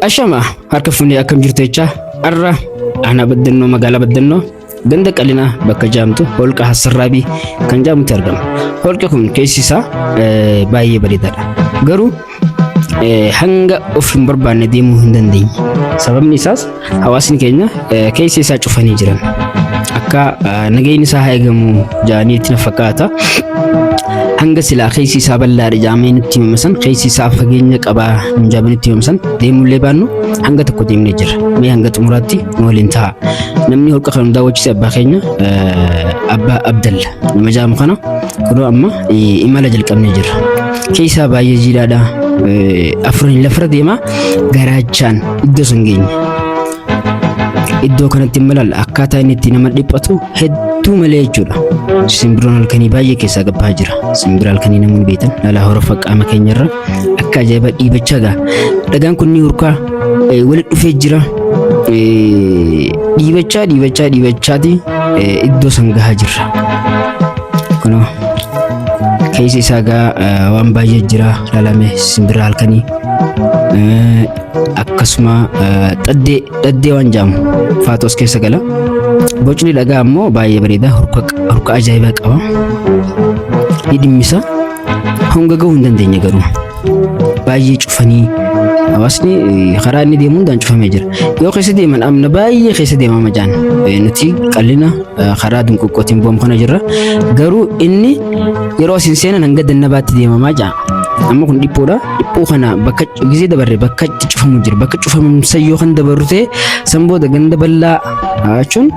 Ashama harka fuunee akkam jirtu jechaa har'a aanaa Baddannoo magaalaa Baddannoo ganda Qalinaa bakka jaamtu holqa Hassarraabii kan jaamutti argama. Holqi kun keessi isaa baay'ee bareedaadha. Garuu hanga of hin barbaanne deemuu hin dandeenye. Sababni isaas hawaasni keenya keessa isaa cufanii jiran. Akka nageenyi isaa haa eegamu jedhanii itti na fakkaata. Hanga silaa keessi isaa bal'aadha jedhamee nutti himame san keessi isaa fageenya qabaa hin jedhamee nutti himame san deemullee baannu hanga tokko deemnee jirra. Mee hanga xumuraatti nu waliin ta'a. Namni holqa kan daawwachiise abbaa keenya abbaa Abdalla nama jedhamu kana kunoo amma imala jalqabnee jirra. Keessaa baay'ee jiidhaadha. Afuriin lafarra deema garaachaan iddoo san geenye. Iddoo kanatti imala akkaataa inni itti nama dhiphatu hedduu malee jechuudha. Simbirroon halkanii baay'ee keessaa gabbaa jira. Simbira halkanii namoonni beektan lala horofa qaama keenyarra akka ajaa'iba dhiibachaa ga'a. Dhagaan kun ni hurkaa walitti dhufee jira. Dhiibachaa dhiibachaa dhiibachaati iddoo san gahaa jirra. Kunoo keessa isaa gaa waan baay'ee jira lalame simbira halkanii akkasuma xaddee xaddee waan jedhamu faatu as keessa gala. Bocni dhagaa ammoo baay'ee bareeda hurka ajaa'ibaa qaba. Ni dhimmisa. Honga gahuu hin dandeenye garuu. Baay'ee cufanii hawaasni karaa inni deemu hundaan cufamee jira. Yoo keessa deeman amna baay'ee keessa deemama jaan nuti qallina karaa dunquqqootiin bu'amu kana jirra. Garuu inni yeroo isin seenan hanga dannabaatti deemamaa jaa. Amma kun dhiphoodha. Dhiphoo kana bakka gisee dabarre bakka itti cufamu jira. Bakka cufamsa yoo kan dabarru ta'e san booda ganda bal'aa jechuun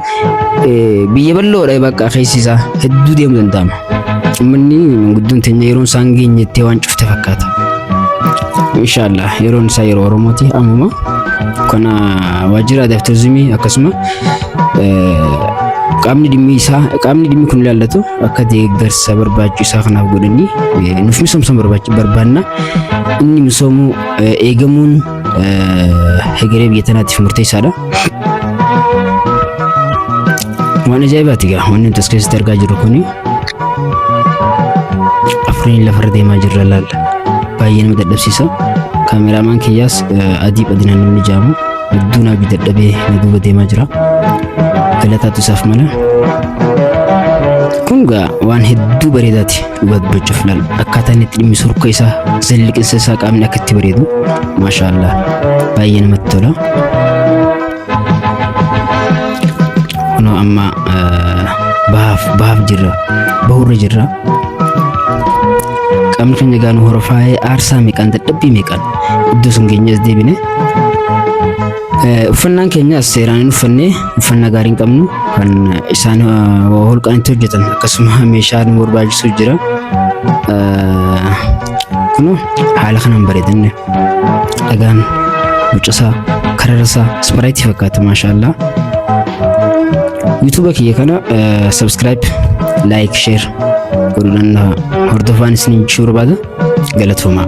biyya bal'oodha bakka keessi isaa hedduu deemuu danda'ama. Uummanni manguddoon teenya yeroon isaan geenyettee waan cufte fakkaata. Inshaallah yeroon isaa yeroo Oromooti ammuma kana waajjira aadaa fi turizimii akkasuma qaamni dhimmi isaa qaamni dhimmi kun ilaallatu akka deeggarsa barbaachisaa kanaaf godhanii nuuf misoomsan barbaanna. Inni misoomuu eegamuun hegeree biyya tanaatiif murteessaadha. Waan ajaa'ibaati gaa wanni nuti as keessatti argaa jirru kuni afuriin lafarra deemaa jirra laalla. Baay'ee nama dadhabsiisa. Kaameraamaan kiyyaas adii badinaan namni jaamu hedduu naa dadhabee na duuba deemaa jira. Galataatu isaaf mala. Kun gaa waan hedduu bareedaati dhugaa dubbachuuf laal akkaataa inni itti dhimmisu hurka isaa zalliqinsa isaa qaamni akka itti bareedu maashaallah baay'ee namatti tola. Kunoo amma bahaaf bahaaf jirra bahurra jirra. Qaamni keenya gaanu horofaa'ee aarsaa meeqaan dadhabbii meeqaan iddoo sun geenyees deebine. Uffannaan keenyas seeraan hin uffanne uffannaa gaarii hin qabnu kan isaan holqaan itti hojjetan akkasuma meeshaa nu barbaachisu jira. Kunoo haala kanaan bareedanne. Dhagaan bocasaa kararasaa ispiraayitii fakkaata maashaallah. YouTube kiyya kana subscribe, like, share godhuudhaan hordofaan isin jechuu barbaada. Galatoomaa.